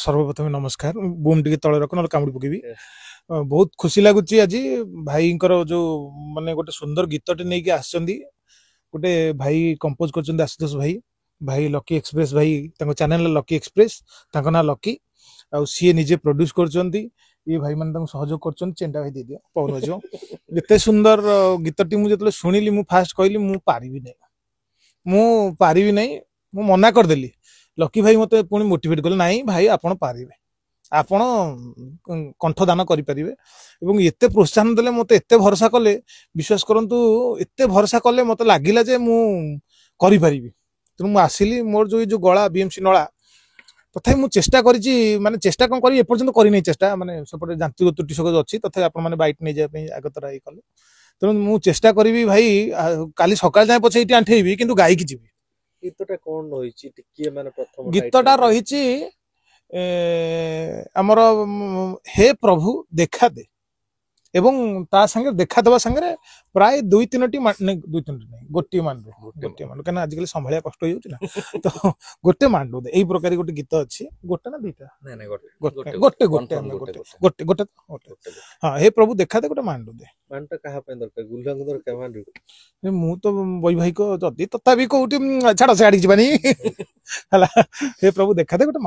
ସର୍ବପ୍ରଥମେ ନମସ୍କାର। ବୁମ୍ ଟିକେ ତଳେ ରଖ, ନହେଲେ କାମୁଡ଼ି ପକେଇବି। ବହୁତ ଖୁସି ଲାଗୁଛି ଆଜି ଭାଇଙ୍କର ଯୋଉ ମାନେ ଗୋଟେ ସୁନ୍ଦର ଗୀତଟେ ନେଇକି ଆସିଛନ୍ତି। ଗୋଟେ ଭାଇ କମ୍ପୋଜ କରିଛନ୍ତି, ଆଶୁତୋଷ ଭାଇ। ଭାଇ ଲକି ଏକ୍ସପ୍ରେସ ଭାଇ, ତାଙ୍କ ଚ୍ୟାନେଲ ଲକି ଏକ୍ସପ୍ରେସ, ତାଙ୍କ ନାଁ ଲକି। ଆଉ ସିଏ ନିଜେ ପ୍ରଡ୍ୟୁସ କରୁଛନ୍ତି, ଇଏ ଭାଇମାନେ ତାଙ୍କୁ ସହଯୋଗ କରୁଛନ୍ତି। ଚେଣ୍ଡା ଭାଇ ଦେଇଦିଅ, ପବନ ବାଜିବ। ଏତେ ସୁନ୍ଦର ଗୀତଟି ମୁଁ ଯେତେବେଳେ ଶୁଣିଲି, ମୁଁ ଫାଷ୍ଟ କହିଲି ମୁଁ ପାରିବି ନାହିଁ, ମୁଁ ପାରିବି ନାହିଁ, ମୁଁ ମନା କରିଦେଲି। ଲକି ଭାଇ ମୋତେ ପୁଣି ମୋଟିଭେଟ୍ କଲେ, ନାଇଁ ଭାଇ ଆପଣ ପାରିବେ, ଆପଣ କଣ୍ଠଦାନ କରିପାରିବେ। ଏବଂ ଏତେ ପ୍ରୋତ୍ସାହନ ଦେଲେ ମୋତେ, ଏତେ ଭରସା କଲେ, ବିଶ୍ୱାସ କରନ୍ତୁ ଏତେ ଭରସା କଲେ, ମୋତେ ଲାଗିଲା ଯେ ମୁଁ କରିପାରିବି। ତେଣୁ ମୁଁ ଆସିଲି। ମୋର ଯୋଉ ଏଇ ଯୋଉ ଗଳା ବିଏମସି ନଳା, ତଥାପି ମୁଁ ଚେଷ୍ଟା କରିଛି, ମାନେ ଚେଷ୍ଟା କ'ଣ କରିବି, ଏପର୍ଯ୍ୟନ୍ତ କରିନାହିଁ ଚେଷ୍ଟା, ମାନେ ସେପଟେ ଯାନ୍ତ୍ରିକ ତ୍ରୁଟି ସବୁ ଅଛି। ତଥାପି ଆପଣମାନେ ବାଇଟ୍ ନେଇଯିବା ପାଇଁ ଆଗତରା ଇଏ କଲେ। ତେଣୁ ମୁଁ ଚେଷ୍ଟା କରିବି ଭାଇ, କାଲି ସକାଳ ଯାଏଁ ପଛେ ଏଇଠି ଆଣ୍ଠେଇବି, କିନ୍ତୁ ଗାଇକି ଯିବି। ଗୀତଟା କଣ ରହିଛି ଟିକିଏ, ମାନେ ପ୍ରଥମ ଗୀତଟା ରହିଛି ଆମର ହେ ପ୍ରଭୁ ଦେଖା ଦେ, ଏବଂ ତା ସାଙ୍ଗରେ ଦେଖା ଦେବା ସାଙ୍ଗରେ ପ୍ରାୟ ଦୁଇ ତିନୋଟି, ଦୁଇ ତିନୋଟି ନାହିଁ, ଗୋଟିଏ ମାଣ୍ଡୁ, ଗୋଟିଏ ମାଣ୍ଡୁ, କାହିଁକିନା ଆଜିକାଲି ସମ୍ଭାଳିବା କଷ୍ଟ ହେଇଯାଉଛି ନା, ତ ଗୋଟେ ମାଣ୍ଡୁ। ଏଇ ପ୍ରକାର ଗୋଟେ ଗୀତ ଅଛି। ଗୋଟେ ନା ଦିଟା? ଗୋଟେ ଗୋଟେ ଗୋଟେ ଗୋଟେ ଗୋଟେ ଗୋଟେ। ହଁ, ହେ ପ୍ରଭୁ ଦେଖା ଦେ, ଗୋଟେ ମାଣ୍ଡୁ ଦେ। ମାଣ୍ଡୁଟା କାହା ପାଇଁ ଦରକାର? ଗୁଲୁଆଙ୍କୁ ଦରକାର ମାଣ୍ଡୁ? ମୁଁ ତ ବୈବାହିକ, ଯଦି ତଥାପି କୋଉଠି ଛାଡ, ସେ ଆଡ଼ିକି ଯିବାନି। ହେଲା, ହେ ପ୍ରଭୁ ଦେଖା ଦେ ଗୋଟେ।